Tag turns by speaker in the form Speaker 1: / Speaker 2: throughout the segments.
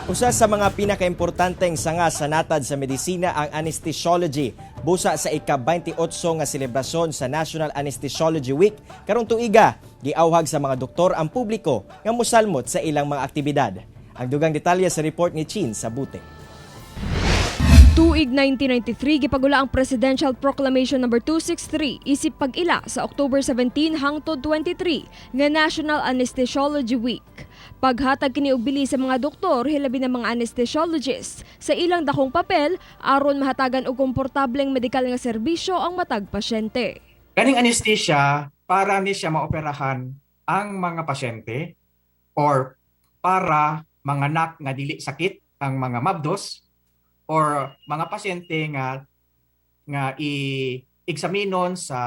Speaker 1: Usa sa mga pinakaimportanteng sanga sa natad sa medisina ang anesthesiology. Busa sa ika-28 nga selebrasyon sa National Anesthesiology Week karong tuiga, giawhag sa mga doktor ang publiko nga mosalmot sa ilang mga aktibidad. Ang dugang detalye sa report ni Chin Sabute.
Speaker 2: Tuig 1993, gipagula ang Presidential Proclamation Number 263 isip pag-ila sa October 17 hangtod 23 nga National Anesthesiology Week. Paghatag kini og bili sa mga doktor, hilabi ng mga anesthesiologists, sa ilang dakong papel aron mahatagan og komportableng medikal nga serbisyo ang matag pasyente.
Speaker 3: Kaning anesthesia, para ni siya maoperahan ang mga pasyente or para manganak nga dili sakit ang mga mabdos or mga pasyente nga nga i-eksaminon sa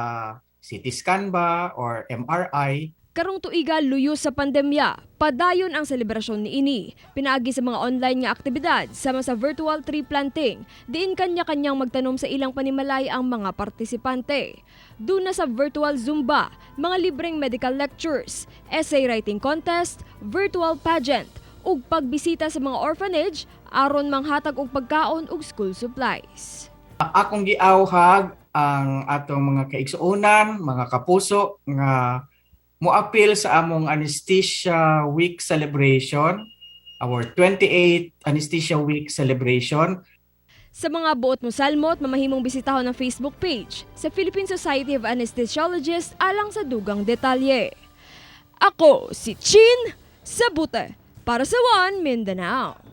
Speaker 3: CT scan ba or MRI.
Speaker 2: Karong tuiga, luyo sa pandemya, padayon ang selebrasyon niini. Pinaagi sa mga online nga aktibidad sama sa virtual tree planting, diin kanya-kanyang magtanom sa ilang panimalay ang mga partisipante. Duna sa virtual Zumba, mga libreng medical lectures, essay writing contest, virtual pageant, ug pagbisita sa mga orphanage aron manghatag og pagkaon ug school supplies.
Speaker 3: Akong giawhag ang atong mga kaigsuonan, mga kapuso nga moapil sa among Anesthesia Week celebration, our 28th Anesthesia Week celebration.
Speaker 2: Sa mga buot mosalmot, mamahimong bisitahon ang Facebook page sa Philippine Society of Anesthesiologists alang sa dugang detalye. Ako si Chin Sabute para sa One Mindanao.